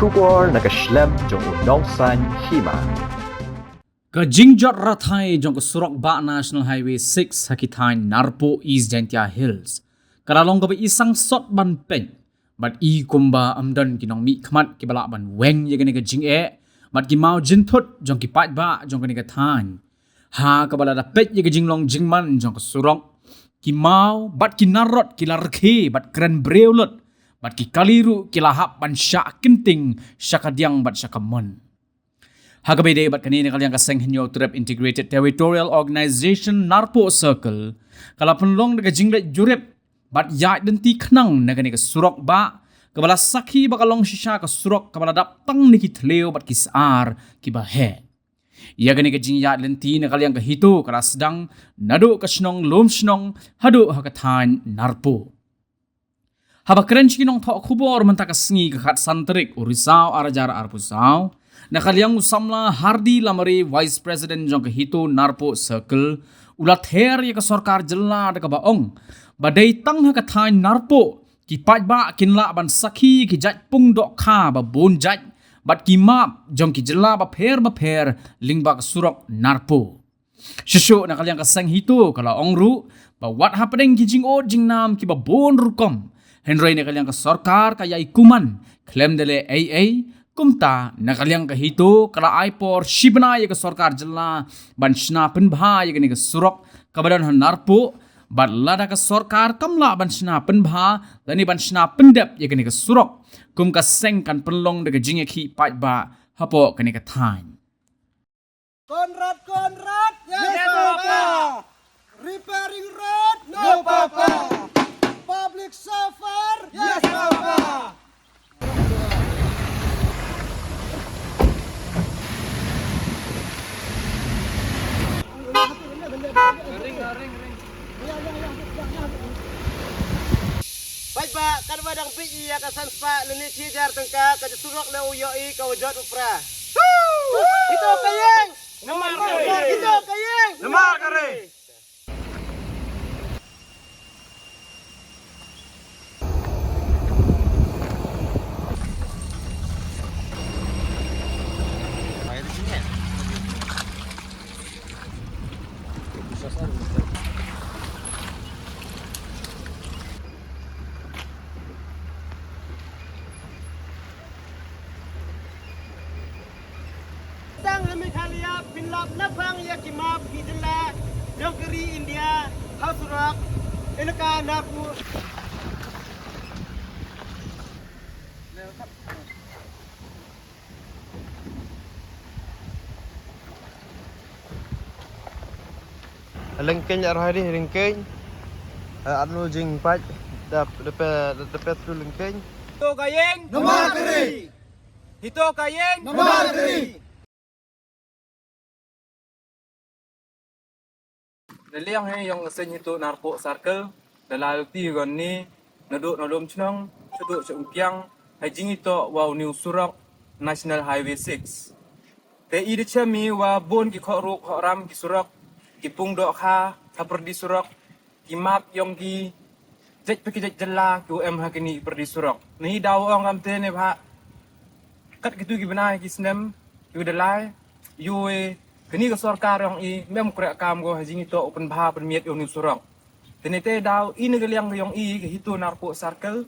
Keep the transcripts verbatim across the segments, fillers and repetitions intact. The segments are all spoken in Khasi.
Khubor na ka shlem jong u Nongsaiñ Hima. Ka jingjot rathai jong ka surok bah National Highway six ha ki thaiñ Narpuh, East Jaintia Hills ka la long kaba i sangsot ban peit, bad i kumba ym don ki nongmihkhmat kiba lah ban weng ïa kane ka jingeh, bad ki maw jynthut jong ki paidbah jong kane ka thaiñ. Ha kaba lada peit ïa ka jinglong jingman jong ka surok, ki maw bad ki narrot ki la rkhie bad kren briew lut, bad ki kali ruh ki la hap ban shah kynting sha ka diang bad sha ka mon. Ha kaba ïadei bad kane, na ka liang ka Seng Hynñiewtrep Integrated Territorial Organization Narpuh Circle ka la pynlong da ka jingleit jurip bad ïaid lynti khnang na kane ka surok bah, kaba la sakhi ba ka long shisha ka surok kaba la dap tang na ki thliew bad ki sar kiba heh. Ïa kane ka jingïaid lynti na ka liang ka HITO ka la sdang naduh ka shnong Lumshnong haduh ha ka thaiñ Narpuh. Haba kren sha ki nongthoh khubor mynta ka sngi, ka khatsan tarik u Risaw ar hajar arphew saw, na ka liang u samla Hardi Lamare, Vice President jong ka HITO Narpuh Circle, u la ther ïa ka sorkar jylla da kaba ong ba dei tang ha ka thaiñ Narpuh ki paidbah kin lah ban sakhi ki jait pung dohkha ba bun jait bad ki map jong ki jylla bapher bapher lyngba ka surok Narpuh. Shuh shuh na ka liang ka Seng HITO ka la ong ruh ba wat hapdeng ki jingud jingnam kiba bun rukom, hynrei na ka liang ka sorkar ka ïai kumne khlem da leh ei ei. Kumta na ka liang ka HITO ka la ai por shi bnai ïa ka sorkar jylla ban shna pynbha ïa kane ka surok kaba don ha Narpuh, bad lada ka sorkar kam lah ban shna pynbha lane ban shna pyndep ïa kane ka surok, kum ka seng kan pynlong da ka jingïakhih paidbah hapoh kane ka thaiñ. Conrad, Conrad! Yes, Papa! Repairing road? No, Papa! Public suffer? Yes, Papa! Paidbah, katba dang bit ïa ka san spah lane shi hajar tyngka, ka jingsurok leh u ïohi ka wajot u pra. Ito ka ïeng. Namar ka ri. Ito ka ïeng. Namar ka ri. Tang ha Meghalaya pynlap naphang ïa ki map ki jylla jong ka ri India ha surok elaka Narpuh. Lyngkeiñ ar hai ri lyngkeiñ. Anu jingpait dap depe depe tu lyngkeiñ. Ito ka ïeng. Namar ka ri. Ito ka ïeng. Namar ka ri. Na liang hi ïong ka seng HITO Narpuh Circle, da la lynti ïa kane naduh na Lumshnong shaduh sha Umkiang ha jingïatoh wa une u surok National Highway six. Te i da shem i wa bun ki khohruh khohram ki surok, ki pung dohkha ha pyrdi surok, ki map ïong ki jait pa ki jait jylla ki wa em ha kine ki pyrdi surok. Ngi daw ong kamte ne ba kat kitu ki bnai ki snem ki wa da lai, ïoh i kane ka sorkar ïong i mem kreh kam ko ha jingïatoh u pynbha pynmiat ïong une u surok. Te ne te daw i na ka liang ka ïong i ka HITO Narpuh Circle,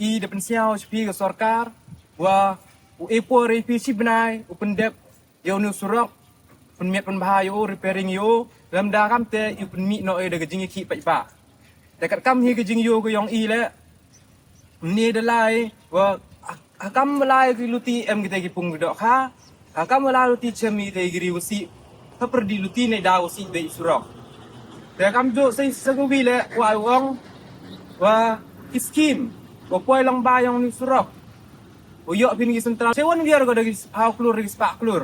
i da pynsngew sha phi ka sorkar wa u e por i phi shi bnai u pyndep ïa une u surok, pynmiat pynbha ïa u, repairing ïa u, lymda kamte ïa u pynmih noh ïa da ka jingïakhih paidbah. Te katkam hi ka jingïoh ka ïong i leh, ne da lai wa ha kam wa lai ki luti em kita ki pung ki dohkha, ha kam wa lai luti shem i te ki ri wa sih, ha pyrdi luti ne da wa sih beit surok. Te kam ju sa sa ka wi leh wa ai u ong wa ki skim wa poi lang ba ïong une u surok. U ïoh phin ki sentral. Seven gear ko da ki spah klur, da ki spah klur.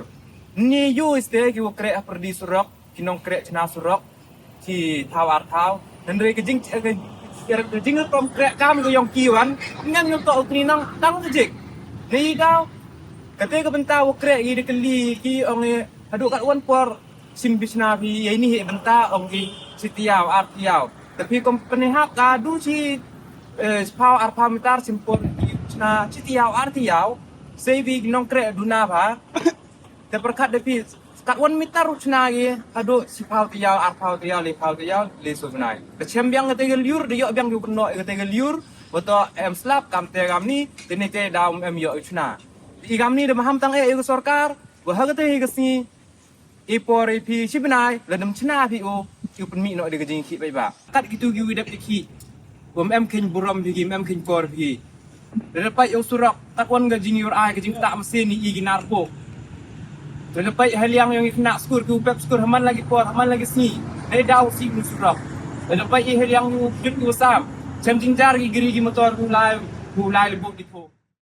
Ni ïoh iste ki wa kreh ha pyrdi surok, ki nongkreh chna surok, ki thaw ar thaw. Hynrei ka jing, ka, ka jingrukom kreh kam ka ïong ki wan, ngan ngam toh u kri nang tang ka jik. Ni daw, kate ka bynta wa kreh i da kylli ki ong i haduh katwan por, sim bishna phi ïa ini hi bynta ong ki shi tyiaw ar tyiaw. Te phi company hap ka du shi, eh, spah ar phew meter sim por ki bishna shi tyiaw ar tyiaw. Sei phi nongkreh duna bha. Te pyrkhat da phi, kat wan mitar u chna ki, haduh shiphaw taïaw, arphaw taïaw, lephaw taïaw, le shu bnai. Te shem biang kata ka lyiur, da ïoh biang ki u kynnoh kata ka lyiur, ba to em slap, kam te kam ni, te ne te da um em ïoh u chna. I kam ni da maham tang eh ïa ka sorkar, ba ha kata hi ka sngi, i por i phi shi bnai, la dam chna phi u, u pynmih noh da ka jingkhih paidbah. Kat kitu ki u dep ki khih. Bym em khein burom phi ki, bym em khein por phi ki. Lada peit ïa u surok, kat wan ka jingïur ai, ka jingktah masin i ki nar pok. Lada peit ha liang ïa ki khynnah skul ki u pep skul ha man la ki por, ha man la ki sngi. Dei da u sih u surok. Lada peit ïa ha liang u jut u sam. Chem jingjynjar ki gari ki motor ki u lai, ki u lai le bok ki pok.